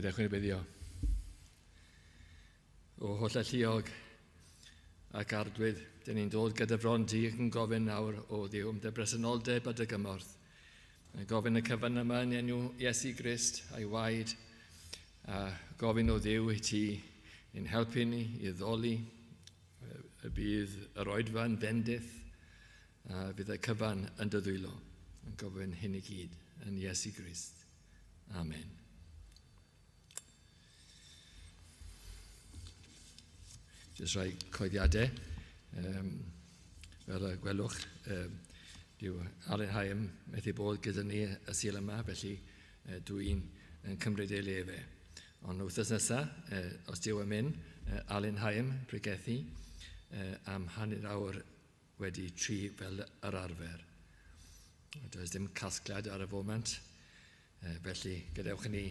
Gadewch i ni beddio. O holl alluog ac arglwydd, dyn ni'n dod gyda fron di ac yn gofyn nawr o Dduw am dy bresenoldeb a dy gymorth. Yn gofyn y cyfan yma yn enw Iesu Grist a'i waed, a gofyn o Dduw i ti i'n helpu ni i ddoli y bydd yr oedfa yn fendith a fydd y cyfan yn dy ddwylo. Yn gofyn hyn i gyd yn Iesu Grist. Amen. Jyst rhai coeddiadau. Um, fel y gwelwch, um, dyw Alun Haim methu bod gyda ni y Sul yma, felly uh, dwi'n yn cymryd ei le fe. Ond wythnos nesaf, uh, os dyw yn mynd, uh, Alun Haim pregethu uh, am hanner awr wedi tri fel yr arfer. Does dim casgliad ar y foment, felly gadewch i ni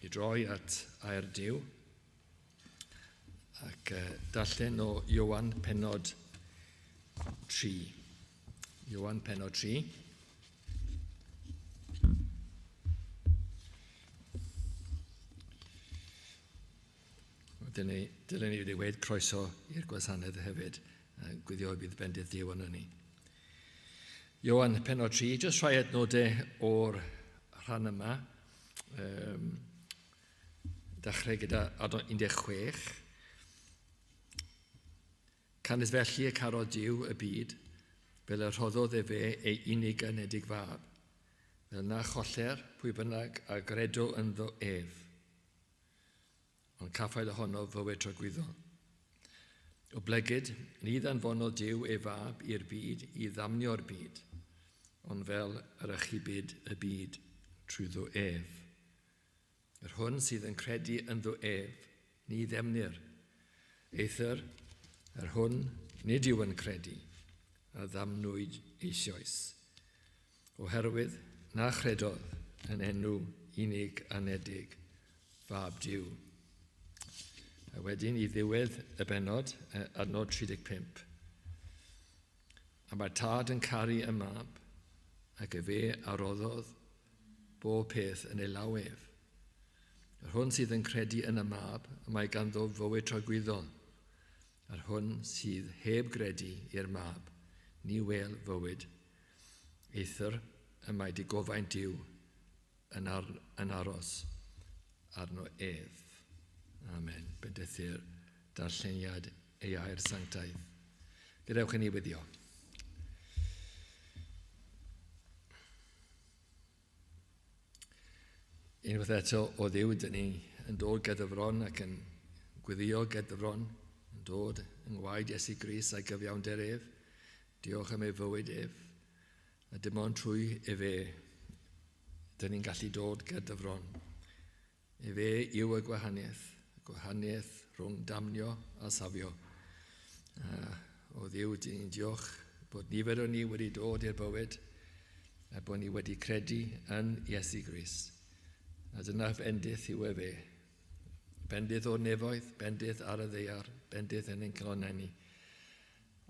i droi at air Duw ac darllen o Ioan penod 3. Ioan penod 3. Dylen ni, dylen ni wedi gweud croeso i'r gwasanaeth hefyd. Gwyddio y bydd bendith Duw arno ni. Ioan, penod 3, jyst rhai adnodau o'r rhan yma. Um, dechrau gyda adnod 16. Canys felly y carodd Duw y byd, fel y rhoddodd efe ei unig anedig fab, fel na choller pwy bynnag a gredo ynddo ef. Ond caffael ohono fywyd tragwyddol. Oblegid, ni ddanfonodd Duw ei fab i'r byd i ddamnio'r byd, ond fel yr achubid y byd trwyddo ef. Yr hwn sydd yn credu ynddo ef, ni ddemnir. Eithr, yr hwn nid yw yn credu, a ddamnwyd eisioes. Oherwydd na chredodd yn enw unig anedig Fab Duw. A wedyn i ddiwedd y bennod, adnod 35. A mae'r tad yn caru y mab, ac efe a roddodd bob peth yn ei law ef. Yr hwn sydd yn credu yn y mab, y mae ganddo fywyd tragwyddol. Yr hwn sydd heb gredu i'r mab, ni wel fywyd. Eithr y mae digofaint Duw yn, ar, yn aros arno ef. Amen. Bendithir darlleniad ei air sanctaidd. Gadewch i ni weddio. Unwaith eto o Dduw, dyn ni yn dod gyda fron ac yn gweddio gyda fron, yn dod yng ngwaed Iesu Grist a'i gyfiawnder ef. Diolch am ei fywyd ef. A dim ond trwy efe dyn ni'n gallu dod gyda fron. Efe yw y gwahaniaeth, y gwahaniaeth rhwng damnio a safio. A o Dduw, dyn ni'n diolch bod nifer o ni wedi dod i'r bywyd a bod ni wedi credu yn Iesu Grist. A dyna bendith yw efe. Bendith o'r nefoedd, bendith ar y ddaear, bendith yn ein calonnau ni.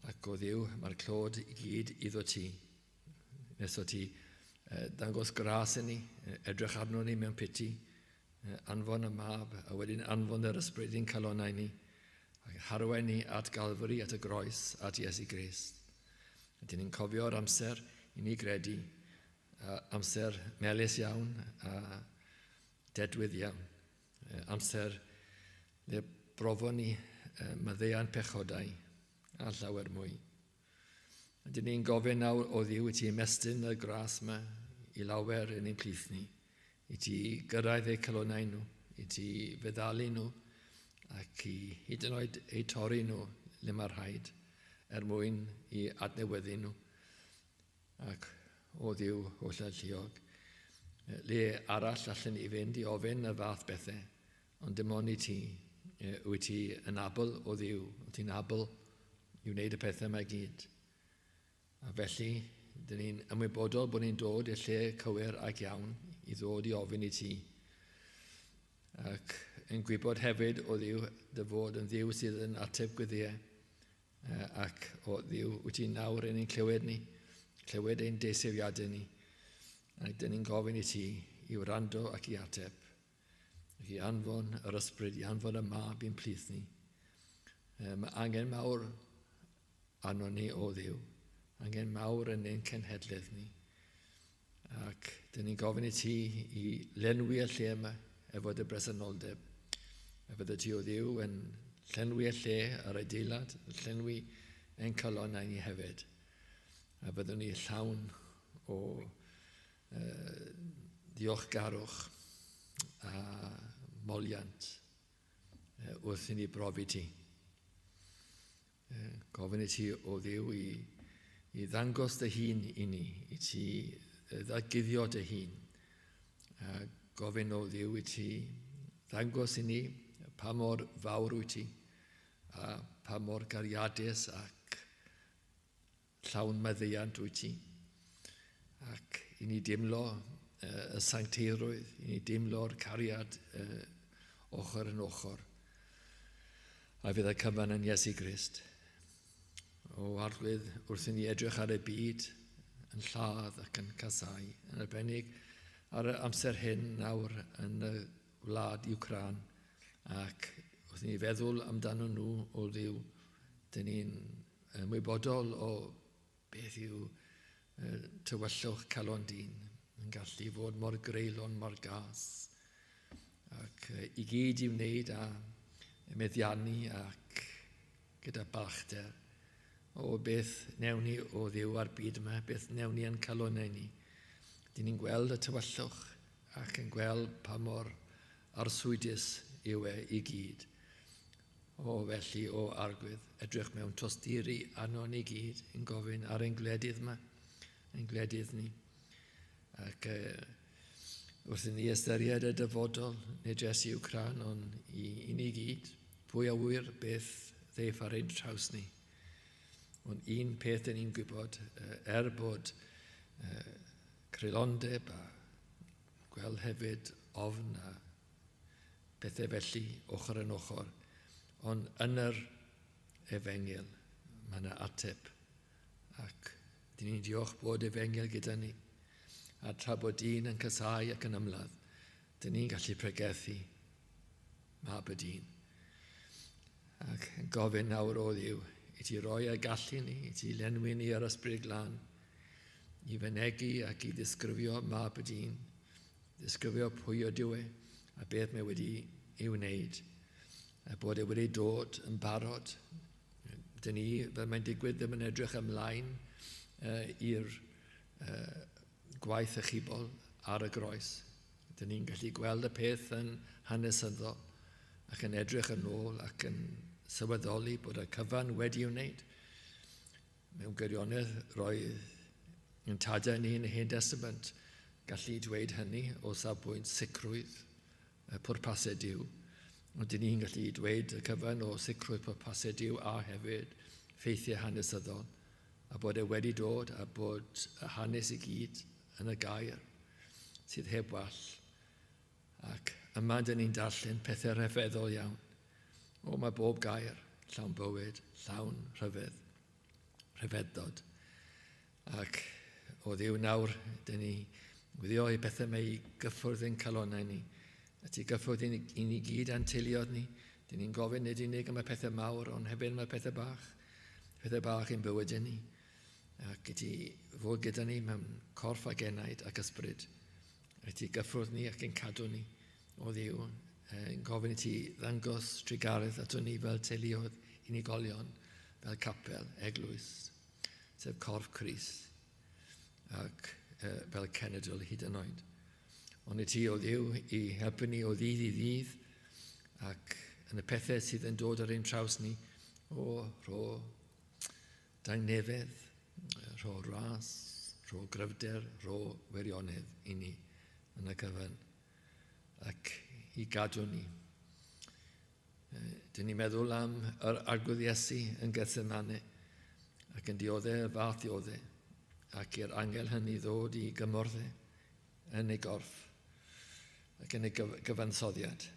Ac o Dduw, mae'r clod i gyd iddo ti. Nes o ti dangos gras i ni, edrych arno ni mewn piti, anfon y mab, a wedyn anfon yr ysbryd i'n calonnau ni, ac harwain ni at Galfari, at y groes, at Iesu Grist. Ydyn ni'n cofio'r amser i ni gredu, amser melys iawn a dedwydd iawn. Amser le brofon ni maddeuant pechodau a llawer mwy. Ydyn ni'n gofyn nawr o Dduw i ti ymestyn y gras yma i lawer yn ein plith ni, i ti gyrraedd eu calonnau nhw, i ti feddalu nhw ac i hyd yn oed eu torri nhw le mae rhaid er mwyn i adnewyddu nhw. Ac o Dduw holl alluog, le arall allan ni fynd i ofyn y fath bethau, ond dim ond i ti, wyt ti yn abl o Dduw, wyt ti'n abl i wneud y pethau yma i gyd. A felly, dyn ni'n ymwybodol bod ni'n dod i'r lle cywir ac iawn i ddod i ofyn i ti. Ac yn gwybod hefyd o Dduw dy fod yn Dduw sydd yn ateb gweddiau. Ac o Dduw, wyt ti'n nawr yn ein clywed ni, clywed ein deisyfiadau ni. Ac dyn ni'n gofyn i ti i wrando ac i ateb. Ac i anfon yr ysbryd, i anfon y mab i'n plith ni. Mae angen mawr arno ni o Dduw. Angen mawr yn ein cenhedlaeth ni. Ac dyn ni'n gofyn i ti i lenwi y lle yma efo dy bresenoldeb. A fydde ti o Dduw yn llenwi y lle yr adeilad, yn llenwi ein calonnau ni hefyd. A byddwn ni llawn o ddiolchgarwch a moliant wrth i ni brofi ti. Gofyn i ti o Dduw i ddangos dy hun i ni, i ti ddaguddio dy hun. A gofyn o Dduw i ti ddangos i ni pa mor fawr wyt ti a pa mor gariadus ac llawn maddeuant wyt ti. Ac i ni deimlo y sancteirwydd, i ni deimlo'r cariad ochr yn ochr. A fydd y cyfan yn Iesu Grist. O Arglwydd, wrth i ni edrych ar y byd yn lladd ac yn casau, yn arbennig ar y amser hyn nawr yn y wlad Iwcran, ac wrth i ni feddwl amdano nhw o Dduw, dyn ni'n ymwybodol o beth yw tywyllwch calon dyn, yn gallu fod mor greulon, mor gas, ac i gyd i wneud â meddiannu ac gyda balchder o beth newn ni o Dduw a'r byd yma, beth newn ni yn calonnau ni. Dyn ni'n gweld y tywyllwch ac yn gweld pa mor arswydus yw e i gyd. O, felly, o Arglwydd, edrych mewn tosturi arno ni gyd yn gofyn ar ein gwledydd yma, ein gwledydd ni. Ac wrth i ni ystyried y dyfodol, nid jyst i Wcráin, ond i ni gyd, pwy a ŵyr beth ddeiff ar ein traws ni. Ond un peth dyn ni'n gwybod, er bod creulondeb a gweld hefyd ofn a pethau felly ochr yn ochr, ond yn yr efengyl mae yna ateb. Ac dyn ni'n diolch bod efengyl gyda ni. A tra bod dyn yn casáu ac yn ymladd, dyn ni'n gallu pregethu mab y dyn. Ac yn gofyn nawr o Dduw i ti roi y gallu ni, i ti lenwi ni ar ysbryd glân, i fynegi ac i ddisgrifio mab y dyn, ddisgrifio pwy ydyw e a beth mae wedi ei wneud, a bod e wedi dod yn barod. Dyn ni, fel mae'n digwydd, ddim yn edrych ymlaen i'r gwaith achubol ar y groes. Dyn ni'n gallu gweld y peth yn hanesyddol ac yn edrych yn ôl ac yn sylweddoli bod y cyfan wedi ei wneud. Mewn gwirionedd, roedd yn tadau ni yn y Hen Testament gallu dweud hynny o safbwynt sicrwydd y pwrpasau Duw. Ond dyn ni'n gallu dweud y cyfan o sicrwydd pwrpasau Duw a hefyd ffeithiau hanesyddol, a bod e wedi dod a bod y hanes i gyd yn y gair sydd heb wall. Ac yma dyn ni'n darllen pethau rhyfeddol iawn. O, mae bob gair llawn bywyd, llawn rhyfedd, rhyfeddod. Ac o Dduw nawr, dyn ni gwyddio i pethau mae i gyffwrdd ein calonnau ni. A ti gyffwrdd i ni gyd a'n teuluoedd ni. Dyn ni'n gofyn nid unig am y pethau mawr, ond hefyd am y pethau bach. Pethau bach i'n bywydau ni. Ac i ti fod gyda ni mewn corff ac enaid ac ysbryd. A ti gyffwrdd ni ac yn cadw ni o Dduw. Yn gofyn i ti ddangos trugaredd ato ni fel teuluoedd unigolion, fel capel, eglwys, sef corff Crist, ac fel cenedl hyd yn oed. Ond i ti o Dduw i helpu ni o ddydd i ddydd, ac yn y pethau sydd yn dod ar ein traws ni, o rho dangnefedd, rho ras, rho gryfder, rho wirionedd i ni yn y cyfan, ac i gadw ni. Dyn ni'n meddwl am yr Arglwydd Iesu yn Gethsemane ac yn dioddef y fath dioddef, ac i'r angel hynny ddod i gymorth e yn ei gorff ac yn ei gyfansoddiad.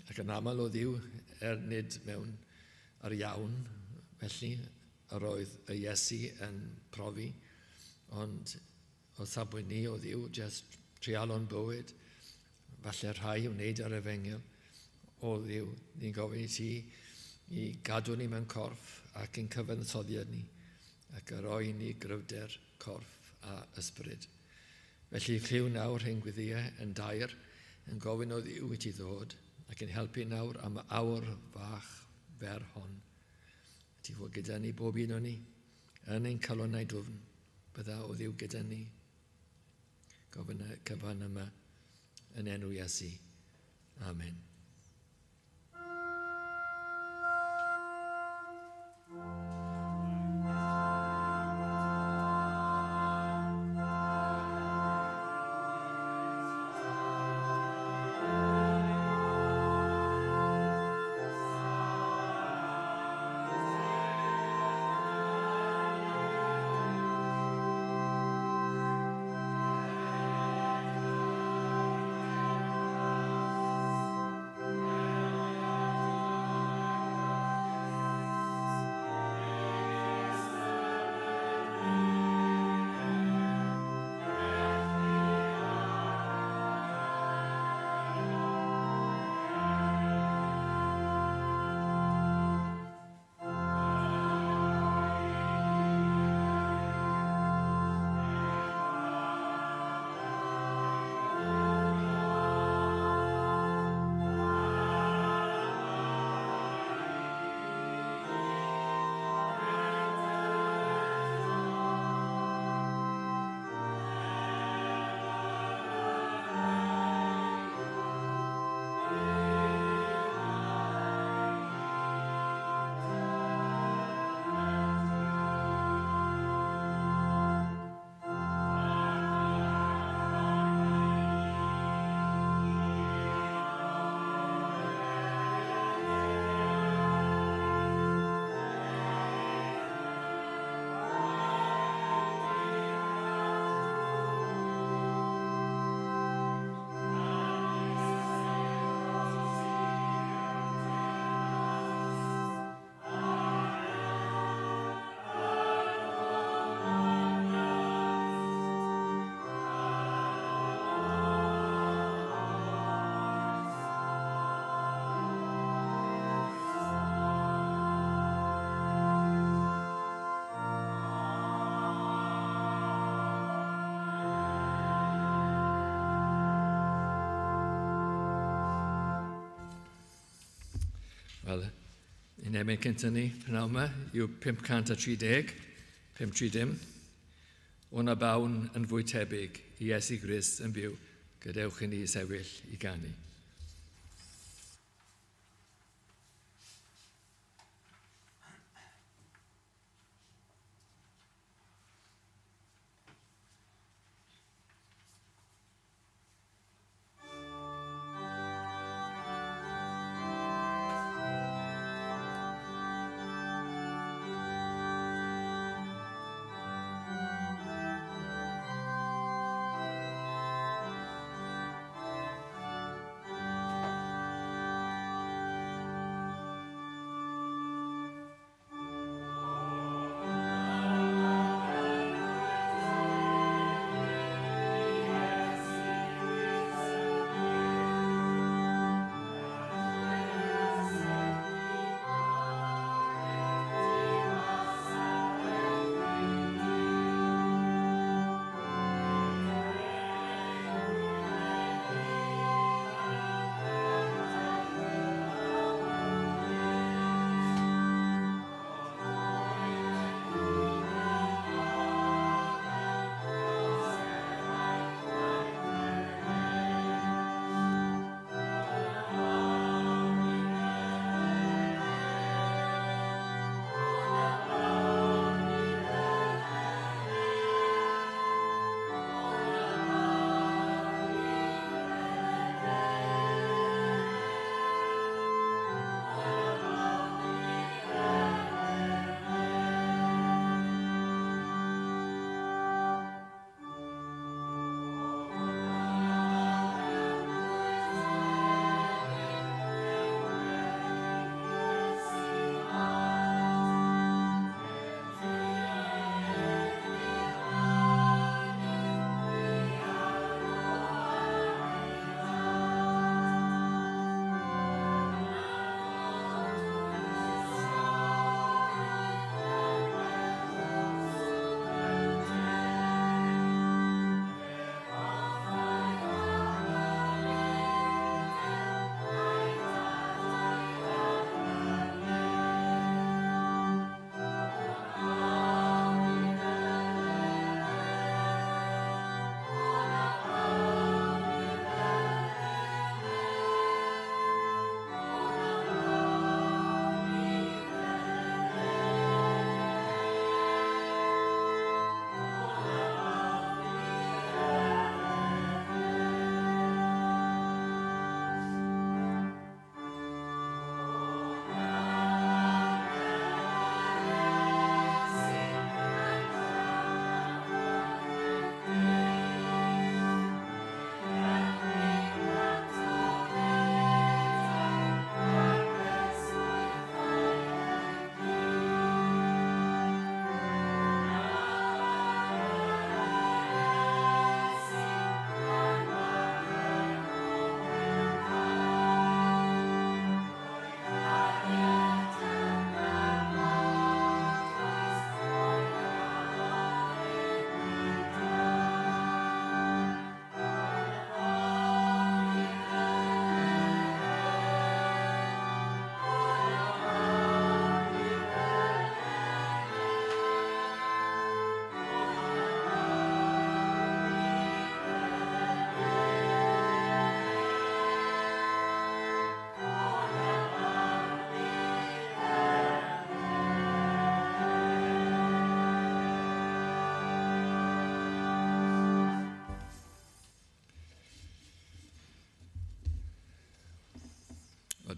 Ac yn aml o Dduw, er nid mewn ar iawn, felly yr oedd y Iesu yn profi, ond o safbwynt ni o Dduw, jyst treialon bywyd, falle rhai i wneud ar efengyl. O Dduw, ni'n gofyn i ti i gadw ni mewn corff ac yn cyfansoddiad ni ac y roi ni gryfder corff a ysbryd. Felly clyw nawr ein gweddïau yn dair yn gofyn o Dduw i ti ddod ac yn helpu nawr am y awr fach fer hon. Ti fod gyda ni bob un o'n ni yn ein calonnau dwfn. Bydda o Dduw gyda ni. Gofyn y cyfan yma yn enw Iesu. Amen. Wel, un emyn cyntaf ni prynawn yma yw 530, 530. O na bawn yn fwy tebyg i Iesu Grist yn byw, gadewch i ni sefyll i ganu.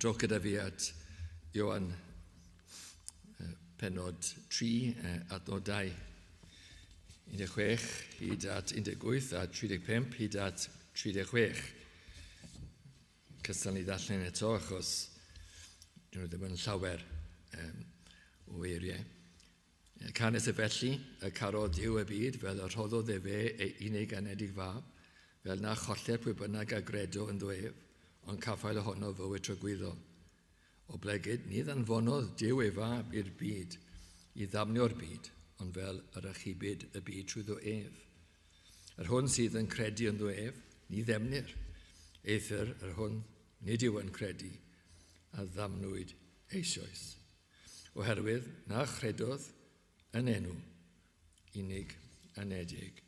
Trowch gyda fi at Ioan pennod 3, adnod 2, 16 hyd at 18 a 35 hyd at 36. Cystal ni ddarllen eto achos dyn nhw ddim yn llawer o eiriau. Canys y felly y carodd Duw y byd fel y rhoddodd efe ei unig anedig fab, fel na choller pwy bynnag a gredo ynddo ef, ond caffael ohono fywyd tragwyddol. Oblegid, ni ddanfonodd Duw ei fab i'r byd, i ddamnio'r byd, ond fel yr achubid y byd trwyddo ef. Yr hwn sydd yn credu ynddo ef, ni ddemnir. Eithr yr hwn nid yw yn credu, a ddamnwyd eisoes. Oherwydd na chredodd yn enw unig anedig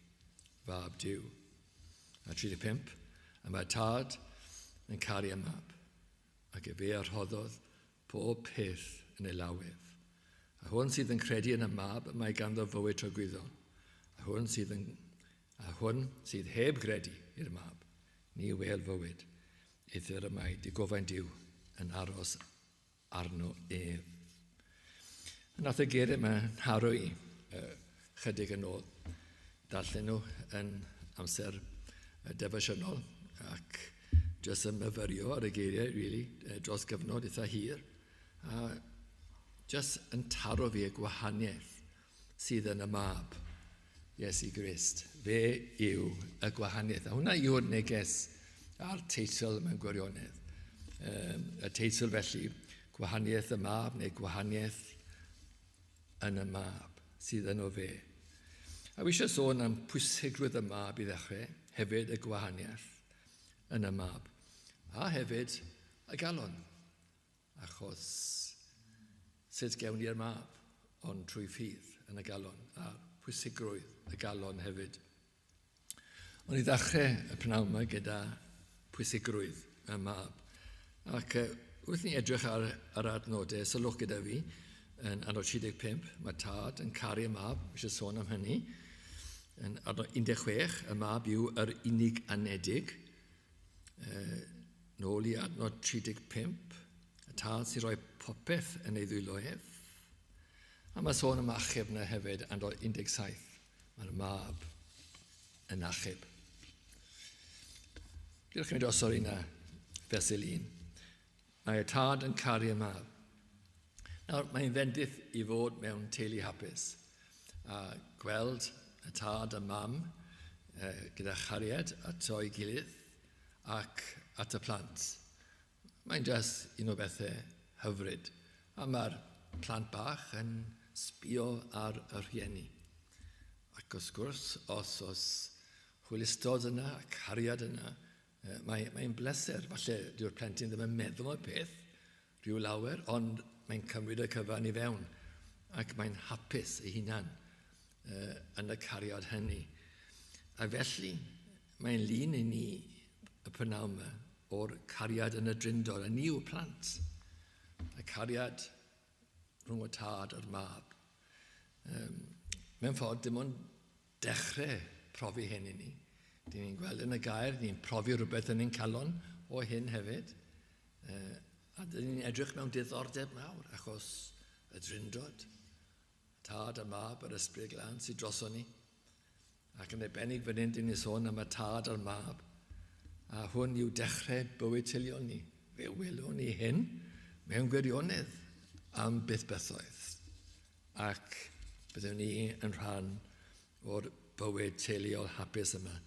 fab Duw. A 35, a mae tad yn caru y mab, ac efe a rhoddodd pob peth yn ei law ef. A hwn sydd yn credu yn y mab, mae ganddo fywyd tragwyddol. A hwn sydd, yn, a hwn sydd heb gredu i'r mab, ni wel fywyd, eithr y mae digofain Duw yn aros arno ef. Nath y geiriau yma nharo i chydig yn ôl. Darllen nhw yn amser defosiynol ac jyst yn myfyrio ar y geiriau, really, dros gyfnod eitha hir. A jyst yn taro fi y gwahaniaeth sydd yn y mab, Iesu Grist. Fe yw y gwahaniaeth. A hwnna yw'r neges a'r teitl mewn gwirionedd. Y teitl felly, gwahaniaeth y mab neu gwahaniaeth yn y mab sydd yno fe. A wi eisiau sôn am pwysigrwydd y mab i ddechrau, hefyd y gwahaniaeth yn y mab. A hefyd y galon, achos sut gewn ni'r mab, ond trwy ffydd yn y galon, a pwysigrwydd y galon hefyd. Ond i ddechrau y pnawn yma gyda pwysigrwydd y mab. Ac wrth ni edrych ar yr adnodau, sylwch gyda fi, yn adnod 35, mae tad yn caru y mab, eisiau sôn am hynny. Yn adnod 16, y mab yw yr unig anedig. Nôl i adnod 35, y tad sy'n rhoi popeth yn ei ddwylo ef. A mae sôn am achub yna hefyd, adnod 17, mae'r mab yn achub. Gewch chi drosodd yna fesul un. Mae y tad yn caru y mab. Nawr, mae'n fendith i fod mewn teulu hapus a gweld y tad a mam gyda chariad ato ei gilydd ac at y plant. Mae'n just un o bethau hyfryd. A mae'r plant bach yn sbio ar y rhieni. Ac wrth gwrs, os oes hwylustod yna, cariad yna, mae'n bleser. Falle dyw'r plentyn ddim yn meddwl am y peth rhyw lawer, ond mae'n cymryd y cyfan i fewn ac mae'n hapus ei hunan yn y cariad hynny. A felly, mae'n lun i ni y prynawn yma o'r cariad yn y Drindod, a ni yw plant. Y cariad rhwng y tad a'r mab. Mewn ffordd, dim ond dechrau profi hyn i ni. Dyn ni'n gweld yn y gair, ni'n profi rhywbeth yn ein calon o hyn hefyd. A dyn ni'n edrych mewn diddordeb mawr achos y Drindod, tad a mab yr Ysbryd Glân sydd droson ni. Ac yn arbennig fan hyn, dyn ni'n sôn am y tad a'r mab. A hwn yw dechrau bywyd teuluol ni. Fe welwn ni hyn mewn gwirionedd am byth bythoedd. Ac byddwn ni yn rhan o'r bywyd teuluol hapus yma.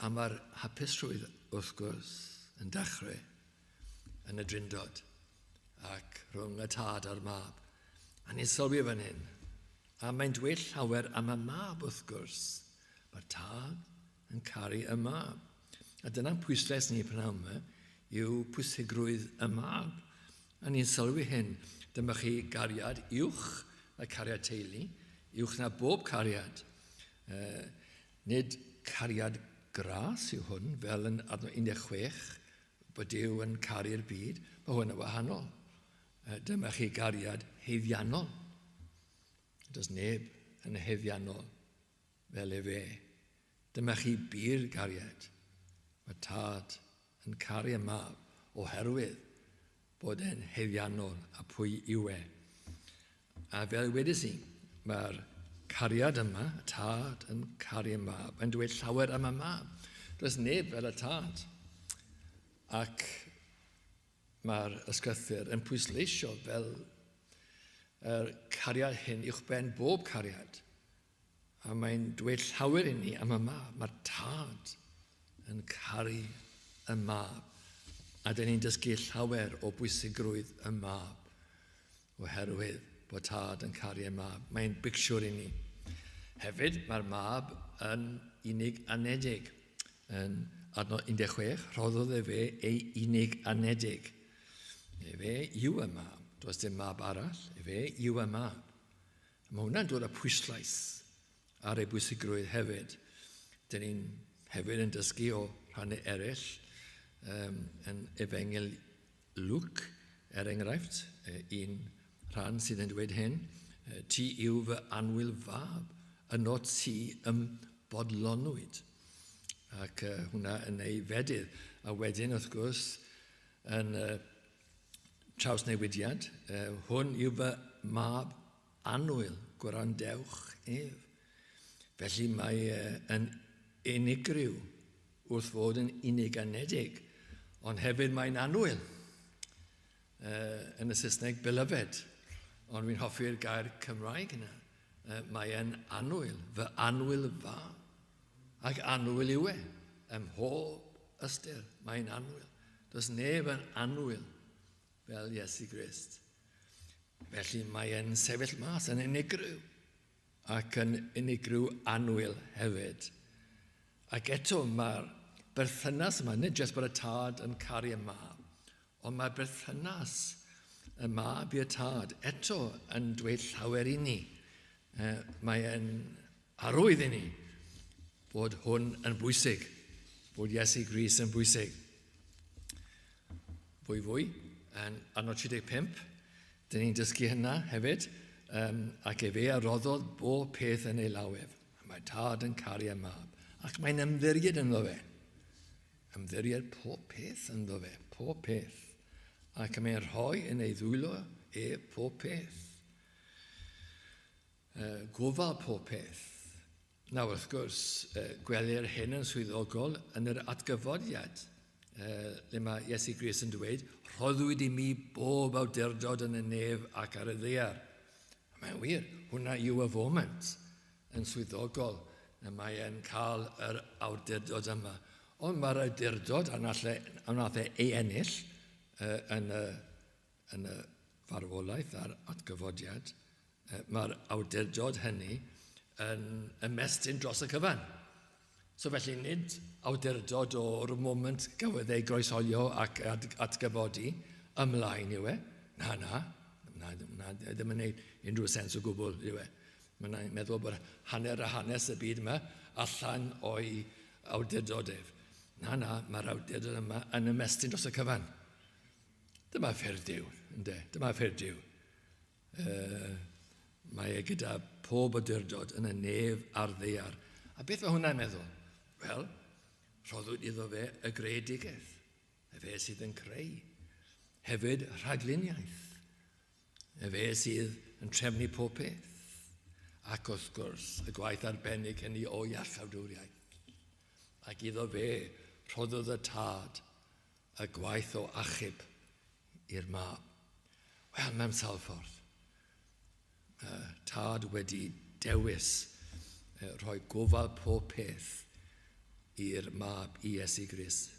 A mae'r hapusrwydd, wrth gwrs, yn dechrau yn y Drindod ac rhwng y tad a'r mab. A ni'n sylwi fan hyn. A mae'n dweud llawer am y mab, wrth gwrs. Mae'r tad yn caru y mab. A dyna'n pwyslais ni pnawn yma, yw pwysigrwydd y mab. A ni'n sylwi hyn. Dyma chi gariad uwch y cariad teulu, uwch na bob cariad. Nid cariad gras yw hwn, fel yn adnod 16, bod Duw yn caru'r byd. Mae hwn yn wahanol. Dyma chi gariad haeddiannol. Does neb yn haeddiannol fel efe. Dyma chi bur gariad. Mae tad yn caru y mab oherwydd bod e'n haeddiannol a pwy yw e. A fel wedes i, mae'r cariad yma, y tad yn caru y mab, yn dweud llawer am y mab. Does neb fel y tad. Ac mae'r ysgrythur yn pwysleisio fel yr cariad hyn uwchben bob cariad. A mae'n dweud llawer i ni am y mab. Mae'r tad yn caru y mab. A dyn ni'n dysgu llawer o bwysigrwydd y mab oherwydd bod tad yn caru y mab. Mae'n bicsiwr i ni. Hefyd, mae'r mab yn unig anedig. Yn adnod 16, rhoddodd e fe ei unig anedig. Efe yw y mab. Does dim mab arall. Efe yw y mab. Mae hwnna'n dod â pwyslais ar ei bwysigrwydd hefyd. Dyn ni'n hefyd yn dysgu o rhannau eraill yn Efengyl Luc, er enghraifft, un rhan sydd yn dweud hyn, ti yw fy annwyl fab, yno ti ym bodlonwyd. Ac hwnna yn ei fedydd. A wedyn, wrth gwrs, yn trawsnewidiad, hwn yw fy mab annwyl, gwrandewch ef. Felly mae yn unigryw wrth fod yn unig anedig, ond hefyd mae'n annwyl. Yn y Saesneg, beloved. Ond fi'n hoffi'r gair Cymraeg yna. Mae e'n annwyl, fy annwyl fab. Ac annwyl yw e, ym mhob ystyr, mae'n annwyl. Does neb yn annwyl fel Iesu Grist. Felly mae e'n sefyll mas yn unigryw ac yn unigryw annwyl hefyd. Ac eto mae'r berthynas yma, nid jyst bod y tad yn caru y mab, ond mae'r berthynas y mab i'r tad eto yn dweud llawer i ni. Mae e'n arwydd i ni bod hwn yn bwysig, bod Iesu Grist yn bwysig. Fwy fwy, yn adnod 35, dyn ni'n dysgu hynna hefyd, ac efe a roddodd bob peth yn ei law ef. Mae tad yn caru y mab, ac mae'n ymddiried ynddo fe. Ymddiried pob peth ynddo fe, pob peth. Ac mae'n rhoi yn ei ddwylo e pob peth. Gofal pob peth. Nawr, wrth gwrs, gwelir hyn yn swyddogol yn yr atgyfodiad, le mae Iesu Grist yn dweud, rhoddwyd i mi bob awdurdod yn y nef ac ar y ddaear. Mae'n wir, hwnna yw y foment yn swyddogol y mae e'n cael yr awdurdod yma. Ond mae'r awdurdod a wnaeth e ei ennill yn y farwolaeth a'r atgyfodiad, mae'r awdurdod hynny yn ymestyn dros y cyfan. So felly nid awdurdod o'r moment gafodd ei groesholio ac atgyfodi ymlaen yw e. Na, na, na, na, ddim yn gwneud unrhyw sens o gwbl yw e. Mae'n meddwl bod hanner a hanes y byd yma allan o'i awdurdod ef. Na, na, mae'r awdurdod yma yn ymestyn dros y cyfan. Dyma ffyrdd Duw, ynde? Dyma ffyrdd Duw. Mae e gyda pob awdurdod yn y nef a'r ddaear. A beth mae hwnna'n meddwl? Wel, rhoddwyd iddo fe y greadigaeth. Y fe sydd yn creu. Hefyd rhagluniaeth. Y fe sydd yn trefnu pob peth. Ac wrth gwrs, y gwaith arbennig hynny o iachawdwriaeth. Ac iddo fe rhoddodd y tad y gwaith o achub i'r mab. Wel, mewn sawl ffordd. Tad wedi dewis rhoi gofal pob peth i'r mab i Iesu Grist.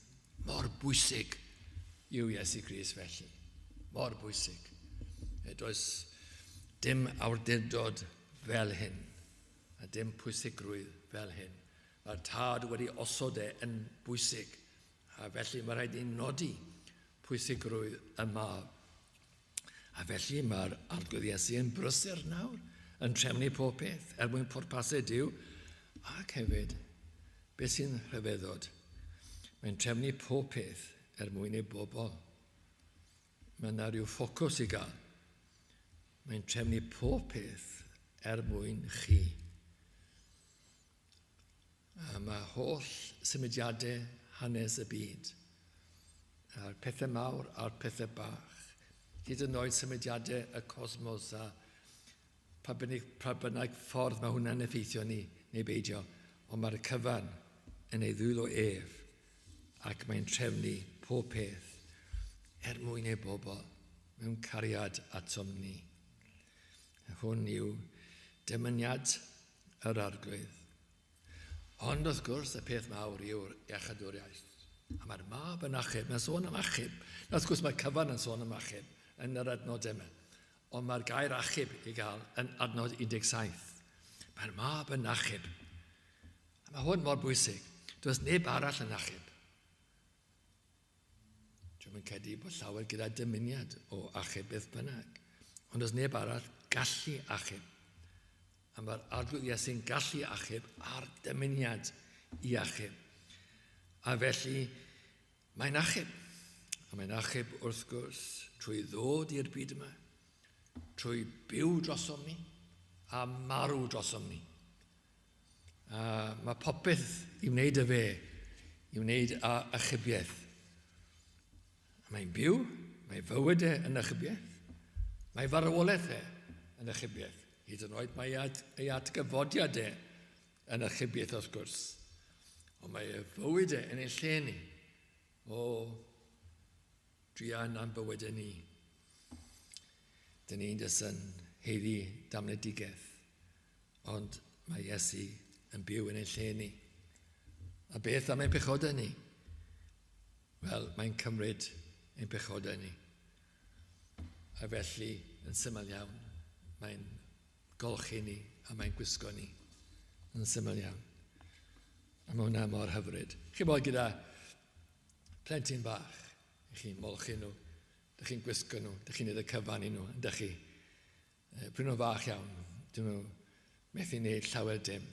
Mor bwysig yw Iesu Grist felly. Mor bwysig. Does dim awdurdod fel hyn, a dim pwysigrwydd fel hyn. Mae'r tad wedi osod e yn bwysig, a felly mae rhaid i nodi pwysigrwydd y mab. A felly mae'r Arglwydd Iesu yn brysur nawr, yn trefnu pob peth, er mwyn pwrpasau Duw, ac hefyd, beth sy'n rhyfeddod, mae'n trefnu pob peth er mwyn ei bobl. Mae yna rhyw ffocws i gael. Mae'n trefnu pob peth er mwyn chi. A mae holl symudiadau hanes y byd, a'r pethau mawr a'r pethau bach, Hyd yn oed symudiadau y cosmos a pa bynnag, pa bynnag ffordd mae hwnna'n effeithio ni neu beidio, ond mae'r cyfan yn ei ddwylo ef ac mae'n trefnu pob peth er mwyn ei bobl mewn cariad atom ni. Hwn yw dymuniad yr Arglwydd. Ond wrth gwrs, y peth mawr yw'r iachadwriaeth. A mae'r mab yn achub, mae'n sôn am achub. Na, wrth gwrs, mae'r cyfan yn sôn am achub yn yr adnod yma. Ond mae'r gair achub i gael yn adnod 17. Mae'r mab yn achub. A mae hwn mor bwysig. Does neb arall yn achub. Dwi'm yn credu bod llawer gyda dymuniad o achub beth bynnag. Ond does neb arall gallu achub. A mae'r Arglwydd Iesu'n gallu achub a'r dymuniad i achub. A felly, mae'n achub. A mae'n achub wrth gwrs trwy ddod i'r byd yma, trwy byw drosom ni a marw drosom ni. A mae popeth i wneud â fe, i wneud â achubiaeth. A mae'n byw, mae fywyd e yn achubiaeth, mae farwolaeth e yn achubiaeth. Hyd yn oed mae at, ei atgyfodiad e yn achubiaeth wrth gwrs. Ond mae ei fywyd e yn ei lle ni. O, druan am bywydau ni. Dyn ni'n jyst yn heiddi damnedigaeth. Ond mae Iesu yn byw yn ein lle ni. A beth am ein pechodau ni? Wel, mae'n cymryd ein pechodau ni. A felly, yn syml iawn, mae'n golchi ni a mae'n gwisgo ni. Yn syml iawn. A mae hwnna mor hyfryd. Chi'n bod gyda plentyn bach, chi'n molchi nhw, dych chi'n gwisgo nhw, dych chi'n neud y cyfan i nhw, ydych chi? Pryd nhw'n fach iawn, dyn nhw methu wneud llawer dim.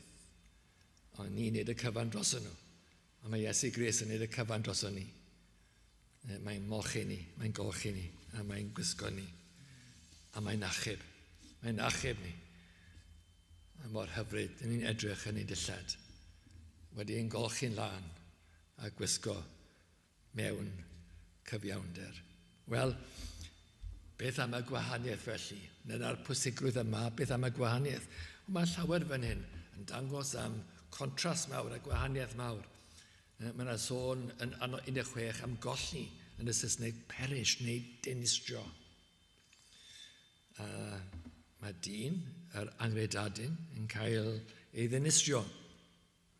Ond ni'n neud y cyfan dros nhw. Ond mae Iesu Grist yn neud y cyfan dros ni. Mae'n molchi ni, mae'n golchi ni, a mae'n gwisgo ni. A mae'n achub. Mae'n achub ni. A mor hyfryd, dyn ni'n edrych yn ei dillad. Wedi ein golchi'n lân a gwisgo mewn cyfiawnder. Wel, beth am y gwahaniaeth felly? Dyna'r pwysigrwydd yma, beth am y gwahaniaeth? Ond mae llawer fan hyn yn dangos am contrast mawr a gwahaniaeth mawr. Mae yna sôn yn 16 am golli yn y Saesneg perish neu dinistrio. A mae dyn, yr angredadyn, yn cael ei ddinistrio.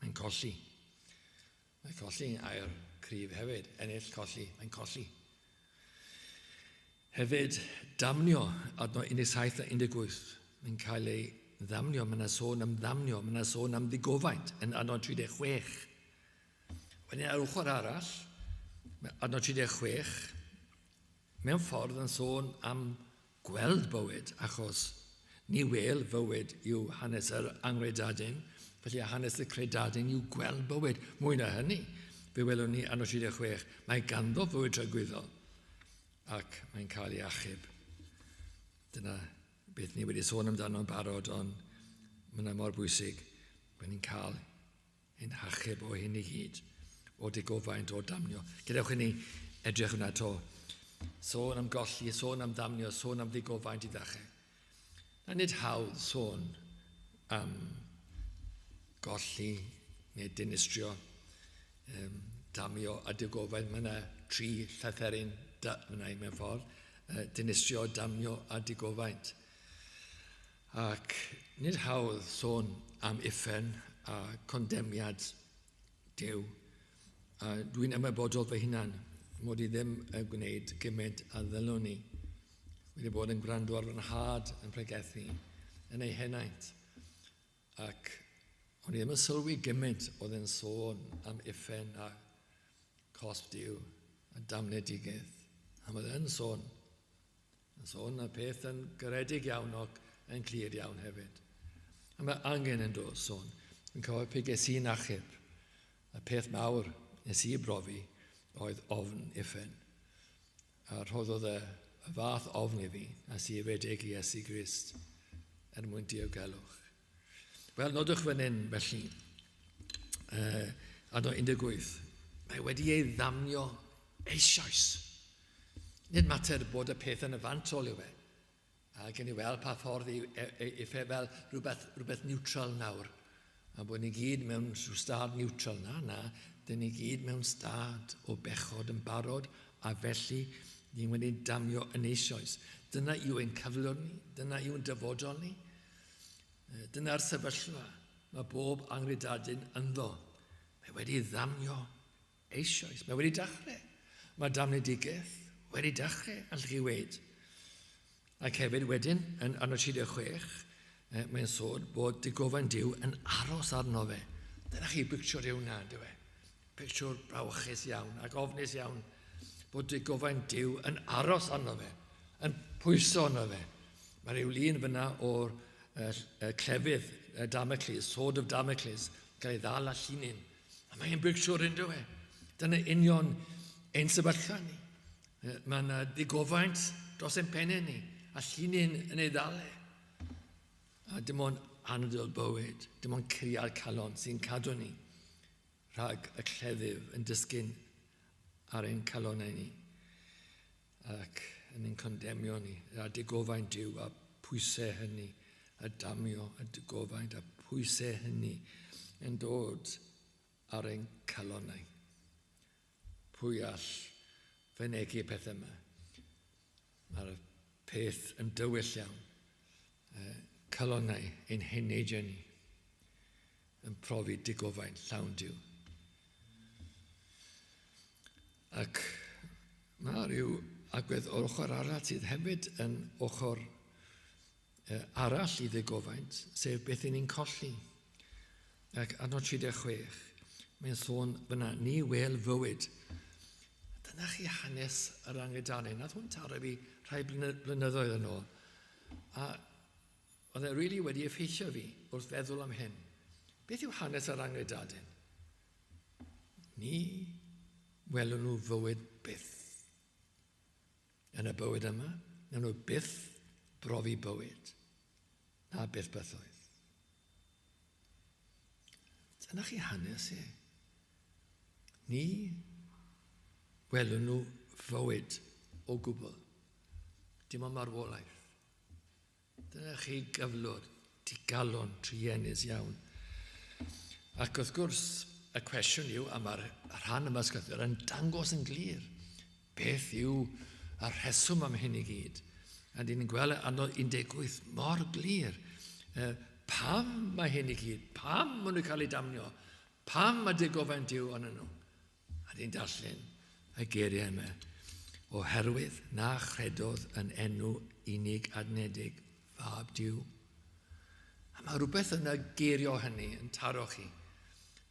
Mae'n colli. Mae colli yn air cryf hefyd. Ennill, colli, mae'n colli. Hefyd, damnio, adnod 17 a 18. Mae'n cael ei ddamnio, mae yna sôn am ddamnio, mae yna sôn am ddigofaint yn adnod 36. Wedyn ar ochr arall, adnod 36, mewn ffordd yn sôn am gweld bywyd, achos ni wel fywyd yw hanes yr angredadyn, felly hanes y credadyn yw gweld bywyd. Mwy na hynny, fe welwn ni adnod 36, mae ganddo fywyd tragwyddol, ac mae'n cael ei achub. Dyna beth ni wedi sôn amdano'n barod, ond mae yna mor bwysig bod ni'n cael ein hachub o hyn i gyd, o digofaint, o damnio. Gadewch i ni edrych hwnna to. Sôn am golli, sôn am ddamnio, sôn am ddigofaint i ddechrau. Na nid hawdd sôn am golli neu dinistrio, um, damio a digofaint. Mae yna tri llytheryn da, yna mewn ffordd. Uh, dinistrio, damio a digofaint. Ac nid hawdd sôn am uffern a condemniad Duw. A dwi'n ymwybodol fy hunan mod i ddim yn gwneud gymaint a ddylwn i. Wedi bod yn gwrando ar fy nhad yn pregethu yn ei henaint. Ac o'n i ddim yn sylwi gymaint oedd yn sôn am uffern a cosb Duw a damnedigaeth. A mae yn sôn Yn sôn y peth yn garedig iawn ac yn clir iawn hefyd. A mae angen yn dod sôn. Yn cofio pe ges i'n achub. Y peth mawr nes i brofi oedd ofn uffern. A rhoddodd y, y fath ofn i fi nes i redeg i Iesu Grist er mwyn diogelwch. Wel, nodwch fan hyn, felly, adnod 18. Mae wedi ei ddamnio eisoes. Nid mater bod y peth yn y fantol yw e. A gen i weld pa ffordd i, e, e, i fe fel rhywbeth, rhywbeth neutral nawr. A bod ni gyd mewn rhyw stad neutral. Na, na, dyn ni gyd mewn stad o bechod yn barod a felly ni wedi damio yn eisoes. Dyna yw ein cyflwr ni, dyna yw ein dyfodol ni. Dyna'r sefyllfa mae bob angredadyn ynddo. Mae wedi ddamio eisoes. Mae wedi dechrau. Mae damnedigaeth wedi dechrau, allwch chi weud. Ac hefyd wedyn, yn adnod 36, mae'n sôn bod digofain Duw yn aros arno fe. Dyna chi bictiwr yw na, dyw e. Pictiwr brawychus iawn ac ofnus iawn bod digofain Duw yn aros arno fe, yn pwyso arno fe. Mae rhyw lun fyna o'r clefydd Damocles, sword of Damocles, gael ei ddal â llinyn. A mae'n bictiwr yn dyw e. Dyna union ein sefyllfa ni. Mae yna ddigofaint dros ein pennau ni, a llinyn yn ei ddal e. A dim ond anadl bywyd, dim ond curiad calon sy'n cadw ni rhag y cleddyf yn disgyn ar ein calonau ni ac yn ein condemio ni, a digofaint Duw a pwysau hynny, a damio a digofaint a pwysau hynny yn dod ar ein calonau. Pwy all fynegi y pethau yma? Mae'r peth yn dywyll iawn. Calonau ein heneidiau ni yn profi digofaint llawn Duw. Ac mae rhyw agwedd o'r ochr arall sydd hefyd yn ochr arall i ddigofaint, sef beth y'n ni'n colli. Ac adnod 36, mae'n sôn fyna, ni wel fywyd. Dyna chi hanes yr angredanu. Nath hwn taro fi rhai blynyddoedd yn ôl. A oedd e really wedi effeithio fi wrth feddwl am hyn. Beth yw hanes yr angredadyn? Ni welwn nhw fywyd byth. Yn y bywyd yma, nawn nhw byth brofi bywyd, na byth bythoedd. Dyna chi hanes e. Ni welwn nhw fywyd o gwbl. Dim ond marwolaeth. Dyna chi gyflwr digalon truenus iawn. Ac wrth gwrs, y cwestiwn yw, a mae'r rhan yma ysgrythur yn dangos yn glir beth yw y rheswm am hyn i gyd. A dyn ni'n gweld adnod 18 mor glir. Pam mae hyn i gyd? Pam maen nhw'n cael eu damnio? Pam mae digofaint Duw arnyn nhw? A dyn darllen y geiriau yma. Oherwydd na chredodd yn enw unig adnedig fab Duw. A mae rhywbeth yn y geirio hynny yn taro chi.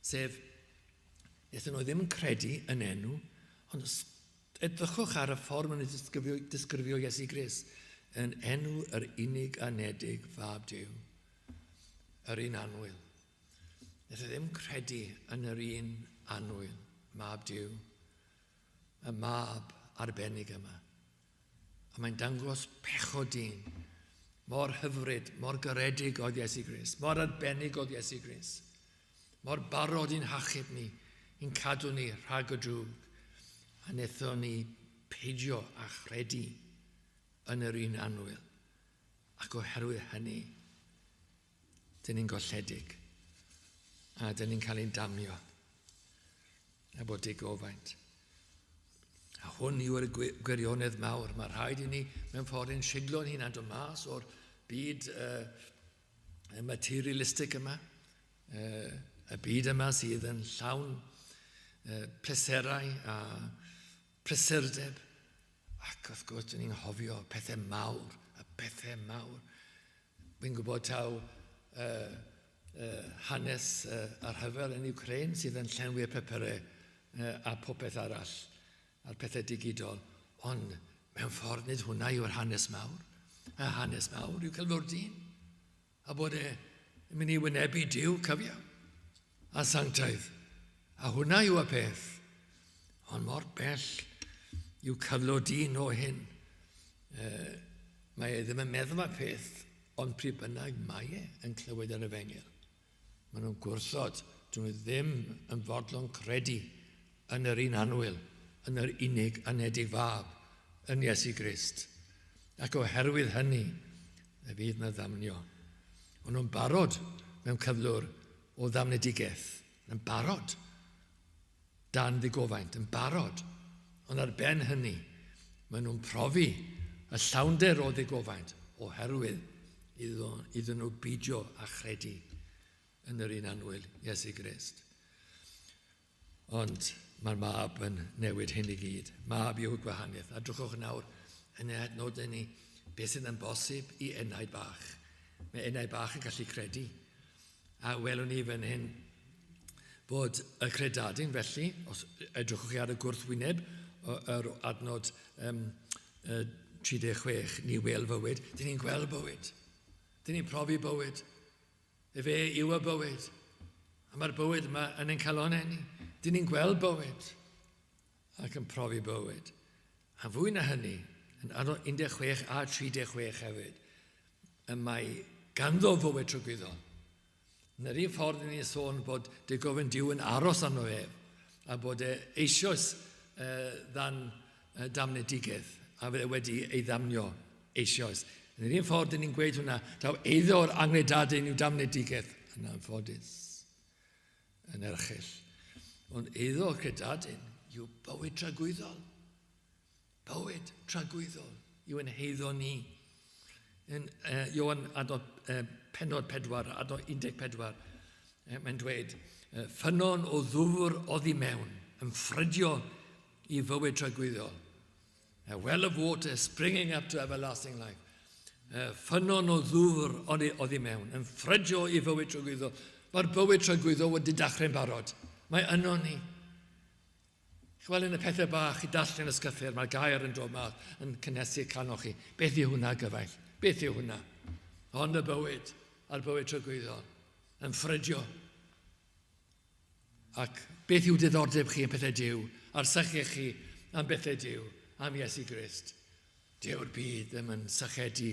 Sef, wnaethon nhw ddim yn credu yn enw, ond edrychwch ar y ffordd maen nhw'n disgrifio, disgrifio Iesu Grist yn enw yr unig anedig fab Duw, yr un annwyl. Wnaeth e ddim credu yn yr un annwyl, mab Duw, y mab arbennig yma. A mae'n dangos pechod dyn. Mor hyfryd, mor garedig oedd Iesu Grist, mor arbennig oedd Iesu Grist, mor barod i'n hachub ni, i'n cadw ni rhag y drwg. A wnaethon ni peidio â chredu yn yr un annwyl. Ac oherwydd hynny, Dyn ni'n golledig. A dyn ni'n cael ein damio. A bod digofaint. A hwn yw'r gwirionedd mawr. Mae rhaid i ni mewn ffordd yn siglo'n hunan dod mas o'r byd materialistic yma. Y byd yma sydd yn llawn pleserau a prysurdeb. Ac wrth gwrs, dyn ni'n hofio pethau mawr, y pethau mawr. Fi'n gwybod taw uh, uh, hanes uh, y rhyfel yn Ukraine sydd yn llenwi'r papurau uh, a popeth arall, a'r pethau digidol. Ond mewn ffordd nid hwnna yw'r hanes mawr. Y hanes mawr yw cyflwr dyn. A bod e yn mynd i wynebu Duw cyfiawn a sanctaidd. A hwnna yw y peth. Ond mor bell yw cyflwr dyn o hyn. Uh, mae e ddim yn meddwl am y peth, ond pryd bynnag mae e yn clywed yr efengyl. Maen nhw'n gwrthod, dyn nhw ddim yn fodlon credu yn yr un annwyl, yn yr unig anedig fab, yn Iesu Grist. Ac oherwydd hynny, y fydd na ddamnio. Ond nhw'n barod mewn cyflwr o ddamnedigaeth. Yn barod. Dan ddigofaint, yn barod. Ond ar ben hynny, maen nhw'n profi y llawnder o ddigofaint oherwydd iddyn nhw beidio â chredu yn yr un annwyl Iesu Grist. Ond mae'r mab yn newid hyn i gyd. Mab yw'r gwahaniaeth. A drychwch nawr yn ei adnodau ni beth sydd yn bosib i enaid bach. Mae enaid bach yn gallu credu. A welwn ni fan hyn bod y credadun felly, os edrychwch chi ar y gwrthwyneb yr adnod 36, ni wel fywyd, dyn ni'n gweld bywyd. Dyn ni'n profi bywyd. Efe yw y bywyd. A mae'r bywyd yma yn ein calonau ni. Dyn ni'n gweld bywyd ac yn profi bywyd. A fwy na hynny, yn adnod 16 a 36 hefyd, y mae ganddo fywyd tragwyddol. Yn yr un ffordd ni'n sôn bod digofyn Duw yn aros arno ef, a bod e eisoes ddan damnedigaeth, a fe wedi ei ddamnio eisoes. Yn yr un ffordd, dyn ni'n gweud hwnna, taw eiddo'r angredadyn yw damnedigaeth, yn anffodus, yn erchyll. Ond eiddo credadyn yw bywyd tragwyddol. Bywyd tragwyddol yw yn heiddo ni. Yn Ioan adnod, penod 4, adnod 14, mae'n dweud, ffynnon o ddwfr oddi mewn, yn ffrydio i fywyd tragwyddol. A well of water springing up to everlasting life. Ffynnon o ddwfr oddi, oddi mewn, yn ffrydio i fywyd tragwyddol. Mae'r bywyd tragwyddol wedi dechrau'n barod. Mae yno ni. Chwel yn y pethau bach i darllen y sgythyr, mae'r gair yn dod mas yn cynnesu canoch chi. Beth yw hwnna, gyfaill? Beth yw hwnna? Ond y bywyd, a'r bywyd tragwyddol, yn ffrydio. Ac beth yw diddordeb chi yn pethau Duw, a'r sychech chi am bethau Duw, am Iesu Grist? Dyw'r byd ddim yn sychedu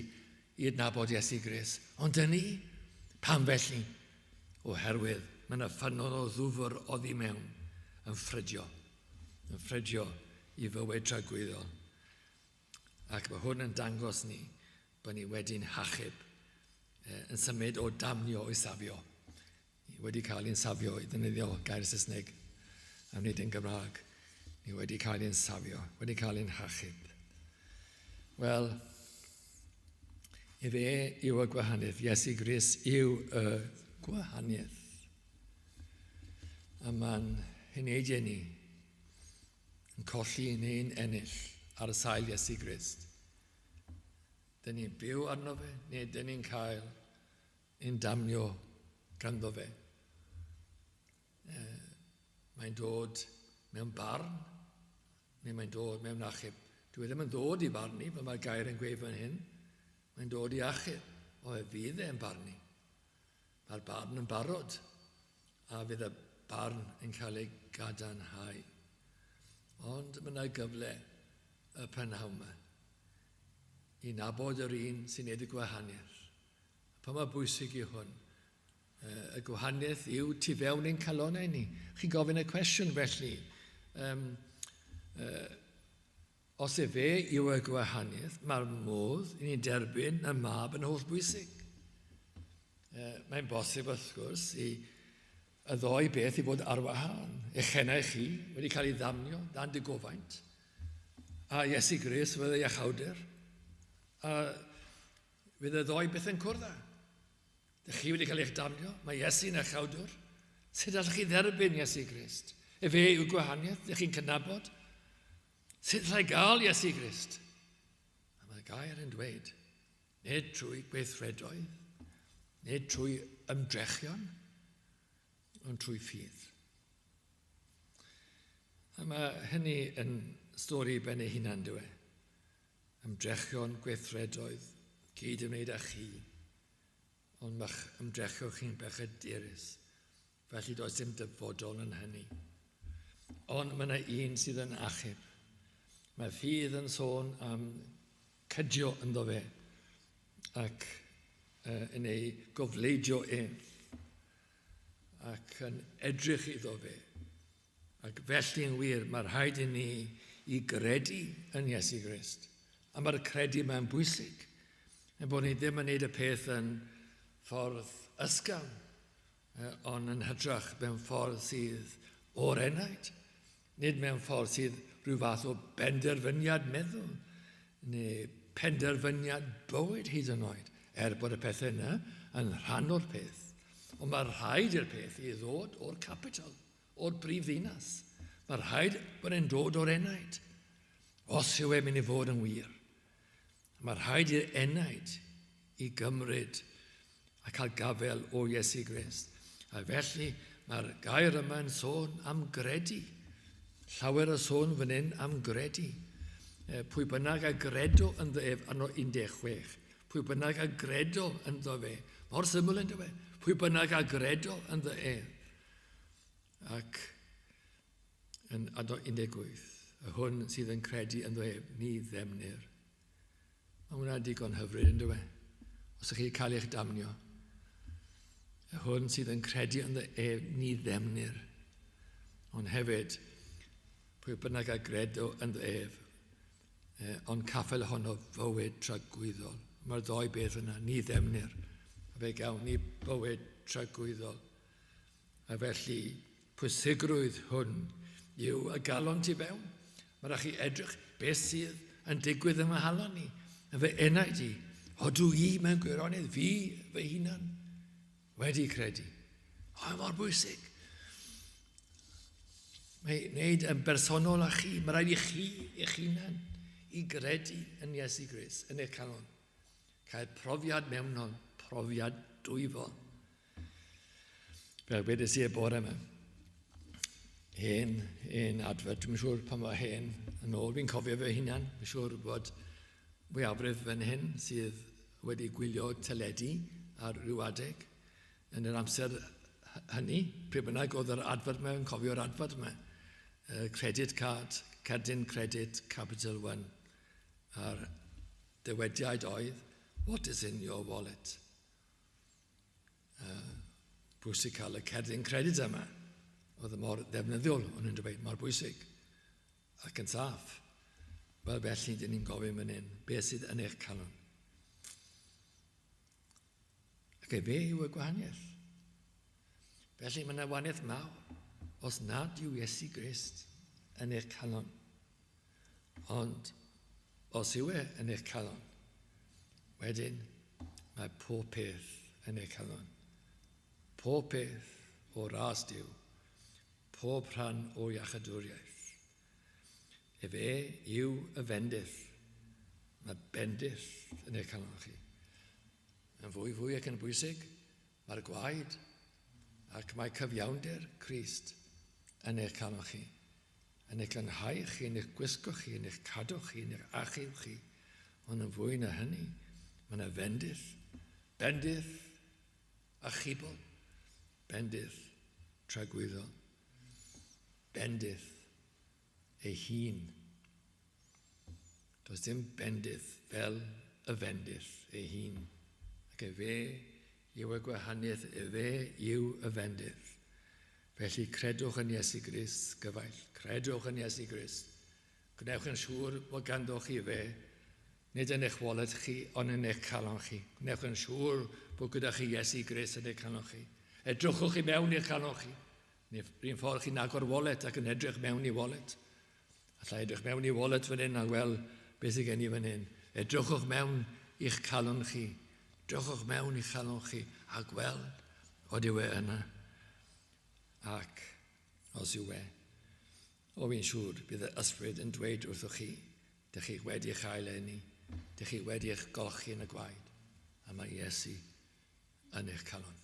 i adnabod Iesu Grist. Ond dyn ni? Pam felly? Oherwydd mae yna ffynnon o ddwfr oddi mewn yn ffrydio, yn ffrydio i fywyd tragwyddol. Ac mae hwn yn dangos ni bod ni wedi'n hachub, yn symud o damnio i safio. Ni wedi cael ein safio, i ddefnyddio gair Saesneg am nid yn Gymraeg. Ni wedi cael ein safio, wedi cael ein hachub. Wel, efe yw y gwahaniaeth. Iesu Grist yw y gwahaniaeth. A mae'n heneidiau ni yn colli neu'n ennill ar y sail Iesu Grist. Dyn ni'n byw arno fe, neu dyn ni'n cael yn damnio ganddo fe. Mae'n dod mewn barn, neu mae'n dod mewn achub. Dwi e ddim yn dod i barnu, fel mae'r gair yn gweud fan hyn. Mae'n dod i achub, o e fydd e'n barnu. Mae'r barn yn barod, a fydd y barn yn cael ei gadarnhau. Ond mae yna gyfle y prynhawn yma i nabod yr un sy'n neud y gwahaniaeth. Pa mor bwysig yw hwn? Y gwahaniaeth yw tu fewn ein calonau ni. Chi'n gofyn y cwestiwn felly. Um, os efe yw y gwahaniaeth, mae'r modd i ni derbyn y mab yn holl bwysig. Mae'n bosib wrth gwrs i y ddoi beth i fod ar wahân. Eich henau chi wedi cael ei ddamnio dan digofaint, a Iesu Grist fydd ei iachawdur, a Fydd y ddoi beth yn cwrdd â. Dych chi wedi cael eich damnio, mae Iesu'n eich awdwr. Sut allwch chi dderbyn Iesu Grist? Efe yw gwahaniaeth, dych chi'n cydnabod? Sut allai gael Iesu Grist? A mae'r gair yn dweud, nid trwy gweithredoedd, nid trwy ymdrechion, ond trwy ffydd. A mae hynny yn stori ben ei hunan, dyw e. Ymdrechion, gweithredoedd, gyd ymwneud â chi, ond mae'ch ymdrechion chi'n bechadurus, felly does dim dyfodol yn hynny. Ond mae yna un sydd yn achub. Mae ffydd yn sôn am cydio ynddo fe ac yn ei gofleidio ef ac yn edrych iddo fe. Ac felly yn wir, mae rhaid i ni i gredu yn Iesu Grist. A mae'r credu yma'n bwysig. Er bod ni ddim yn neud y peth yn ffordd ysgafn, ond yn hytrach mewn ffordd sydd o'r enaid. Nid mewn ffordd sydd rhyw fath o benderfyniad meddwl, neu penderfyniad bywyd hyd yn oed, er bod y pethau yna yn rhan o'r peth. Ond mae rhaid i'r peth i ddod o'r capital, o'r brif ddinas. Mae rhaid bod e'n dod o'r enaid, os yw e'n mynd i fod yn wir. Mae rhaid i'r enaid i gymryd a cael gafael o Iesu Grist. A felly mae'r gair yma yn sôn am gredu. Llawer o sôn fan hyn am gredu. Pwy bynnag a gredo ynddo ef, anno 16. Pwy bynnag a gredo ynddo fe. Mor syml yn dweud. Pwy bynnag a gredo ynddo ef. Ac yn adnod 18, y hwn sydd yn credu ynddo ef, ni ddemnir. Mae hwnna digon hyfryd yn dweud. Os ydych chi'n cael eich damnio. Y hwn sydd yn credu ynddo ef, ni ddemnir. Ond hefyd, pwy bynnag a gredo ynddo ef, ond caffael ohono fywyd tragwyddol. Mae'r ddoi beth yna, ni ddemnir. A fe gawn ni bywyd tragwyddol. A felly, pwysigrwydd hwn yw y galon tu fewn. Mae rhaid chi edrych beth sydd yn digwydd yn fy nghalon i, yn fy enaid i. Odw i mewn gwirionedd, fi fy hunan, wedi credu. O, mor bwysig. Mae wneud yn bersonol â chi. Mae rhaid i chi eich hunan i gredu yn Iesu Grist, yn eich calon. Cael profiad mewnol, profiad dwyfol. Fel wedes i y bore yma, hen, hen adfod, dwi'n siŵr pan mae hen yn ôl, fi'n cofio fy hunan, fi'n siŵr bod mwyafrif fan hyn sydd wedi gwylio teledu ar ryw adeg yn yr amser hynny, pryd bynnag oedd yr adfod yma, yn cofio'r adfod yma, credit card, cerdyn credit Capital One, a'r dywediad oedd, "What is in your wallet?" Bwysig cael y cerdyn credit yma. Oedd y mor ddefnyddiol, o'n nhw'n dweud, mor bwysig. Ac yn saff. Wel, felly, dyn ni'n gofyn fan hyn, beth sydd yn eich calon? Ac fe yw y gwahaniaeth. Felly mae yna wahaniaeth mawr os nad yw Iesu Grist yn eich calon. Ond os yw e yn eich calon, wedyn mae pob peth yn eich calon. Pob peth o ras Duw, pob rhan o iachadwriaeth. Efe yw y fendith. Mae bendith yn eich calon chi. Yn fwy fwy ac yn bwysig, mae'r gwaed ac mae cyfiawnder Crist yn eich calon chi. Yn eich glanhau chi, yn eich gwisgo chi, yn eich cadw chi, yn eich achub chi. Ond yn fwy na hynny, mae yna fendith, bendith achubol, bendith tragwyddol, bendith ei hun. Does dim bendith fel y fendith ei hun. Ac efe yw y gwahaniaeth, efe yw y fendith. Felly credwch yn Iesu Grist, gyfaill. Credwch yn Iesu Grist. Gwnewch yn siŵr bod ganddo chi fe, nid yn eich wallet chi, ond yn eich calon chi. Gwnewch yn siŵr bod gyda chi Iesu Grist yn eich calon chi. Edrychwch i mewn i'ch calon chi. Neu'r un ffordd chi'n agor wallet ac yn edrych mewn i wallet. Alla edrych mewn i wallet fan hyn a gweld beth sydd gen i fan hyn. Edrychwch mewn i'ch calon chi. Edrychwch mewn i'ch calon chi a gweld od yw e yna. Ac os yw e, o fi'n siŵr bydd y ysbryd yn dweud wrthych chi, dych chi wedi eich ail eni, dych chi wedi eich golchi yn y gwaed, a mae Iesu yn eich calon.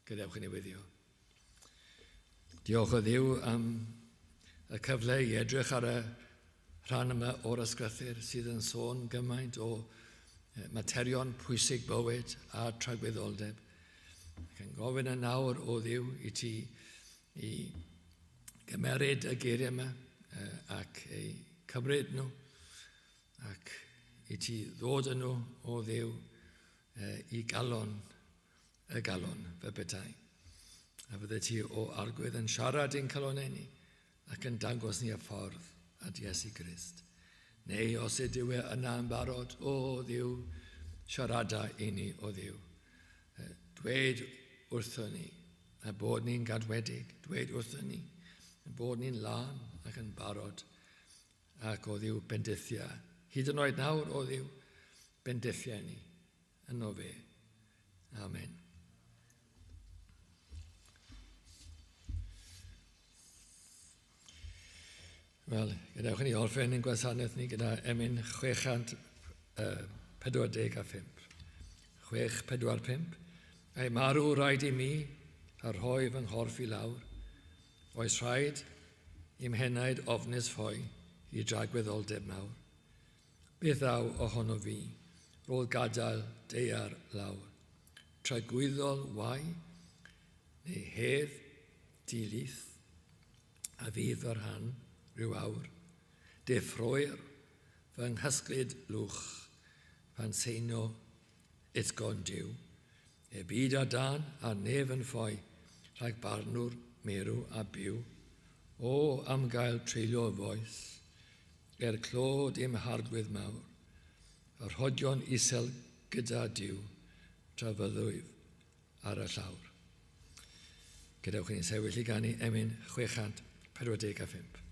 Gadewch i ni weddïo. Diolch o Dduw am y cyfle i edrych ar y rhan yma o'r ysgrythur sydd yn sôn gymaint o materion pwysig bywyd a tragwyddoldeb. Ac yn gofyn yn nawr o Dduw i ti i gymeryd y geiriau yma ac eu cymryd nhw ac i ti ddod â nhw o Dduw i galon y galon fe petai. A fydde ti o Arglwydd yn siarad i'n calonau ni ac yn dangos ni y ffordd. at Iesu Grist. Neu os ydyw e yna yn barod, o Dduw, siarada i ni, o Dduw. Dweud wrthon ni, a bod ni'n gadwedig, dweud wrthon ni, a bod ni'n lân ac yn barod, ac o Dduw bendithia. Hyd yn oed nawr, o Dduw, bendithia ni, yno fe. Amen. Wel, gadewch i ni orffen ein gwasanaeth ni gyda emyn 645. 645. Ei marw rhaid i mi a rhoi fy nghorff i lawr. Oes rhaid i'm henaid ofnus ffoi i dragwyddoldeb mawr. Beth ddaw ohono fi, rôl gadael daear lawr. Tragwyddol wae, neu hedd dilith, a fydd fy rhan rhyw awr. Deffroer fy nghysglyd lwch pan seino utgorn Duw. E byd a dân a nef yn ffoi rhag barnwr meirw a byw. O, am gael treulio foes, er clod i'm harglwydd mawr, a rhodio'n isel gyda Duw tra fyddwyf ar y llawr. Gadewch i ni sefyll i ganu emyn 645.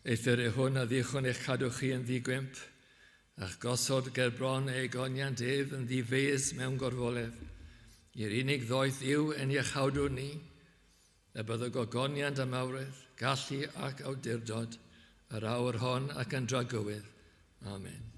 Eithr y hwn a ddichon eich cadw chi yn ddigwymp, a'ch gosod ger bron ei goniant ef yn ddifeus mewn gorfoledd. I'r unig ddoeth yw yn iachawdwr ni, y byddo gogoniant a mawredd, gallu ac awdurdod, yr awr hon ac yn dragywydd. Amen.